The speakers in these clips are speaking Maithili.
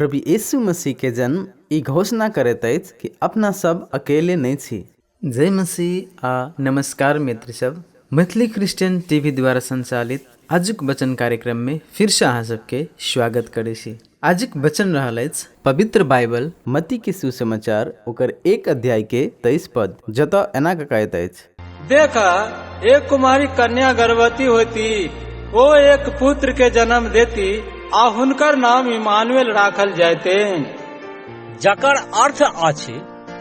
प्रभु यीशु मसीह के जन्म ई घोषणा करैत अछि कि अपना सब अकेले नहि छी। जय मसीह आ नमस्कार मित्र सब, मैथिली क्रिश्चियन टीवी द्वारा संचालित आजुक वचन कार्यक्रम में फिर से अहाँ सबके स्वागत करै छी। आजुक वचन रहल अछि पवित्र बाइबल मत्ती के सुसमाचार ओकर 1 अध्याय के 23 पद, जतऽ एना कऽ कहैत अछि, देख, एक कुमारी कन्या गर्भवती होती, ओ एक पुत्र के जन्म देती आ हुनकर नाम इमानुएल राखल जयते। जकर अर्थ अछि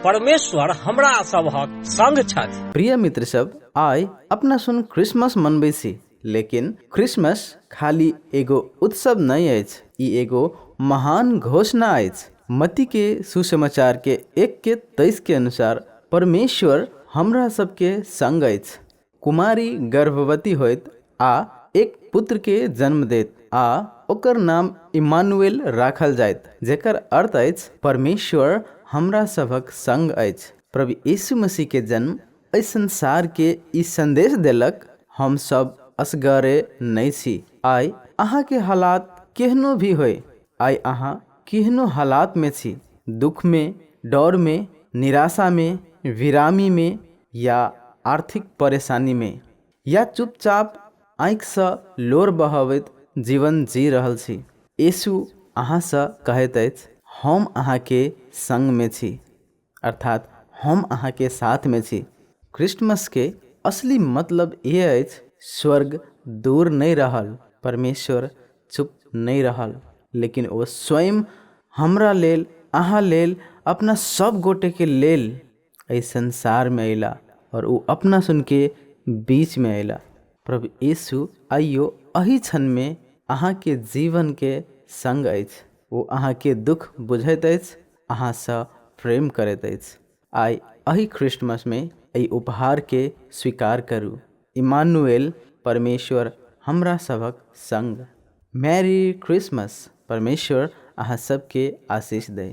परमेश्वर हमरा सभक संग छथि। प्रिय मित्र सब, आइ अपना सुन क्रिसमस मनबै छी, लेकिन क्रिसमस खाली एगो उत्सव नहि अछि, ई एगो महान घोषणा अछि। मत्ती के सुसमाचार के 1:23 के अनुसार परमेश्वर हमरा सबके संग अछि। कुमारी गर्भवती होइत आ एक पुत्र के जन्म देत आ ओकर नाम इमानुएल राखल जायत, जेकर अर्थ अछि परमेश्वर हमरा सभक संग अछि। प्रभु यीशु मसीह के जन्म एहि संसार के ई संदेश देलक, हम सब असगरे नहि छी। आइ अहाँ के हालात केहनो भी होय, आइ अहाँ केहनो हालात में छी, दुख में, डर में, निराशा में, विरामी में या आर्थिक परेशानी में, या चुपचाप आँखिसँ लोर बहबैत जीवन जी रहल छी, यीशु अहाँसँ कहैत अछि, हम अहाँके संगमे छी, अर्थात हम अहाँके साथमे छी। क्रिसमसके असली मतलब ई अछि, स्वर्ग दूर नहि रहल, परमेश्वर चुप नहि रहल, लेकिन ओ स्वयं हमरा लेल, अहाँ लेल, अपना सब गोटेके लेल एहि संसारमे अयला और ओ अपना सुनके बीचमे अयला। प्रभु यीशु आइयो एहि क्षणमे अहाँके जीवनके संग अछि। ओ अहाँके दुख बुझैत अछि, अहाँसँ प्रेम करैत अछि। आइ एहि क्रिसमसमे एहि उपहारके स्वीकार करू। इमानुएल, परमेश्वर हमरा सभक संग। Merry Christmas. परमेश्वर अहाँ सबके आशीष दे।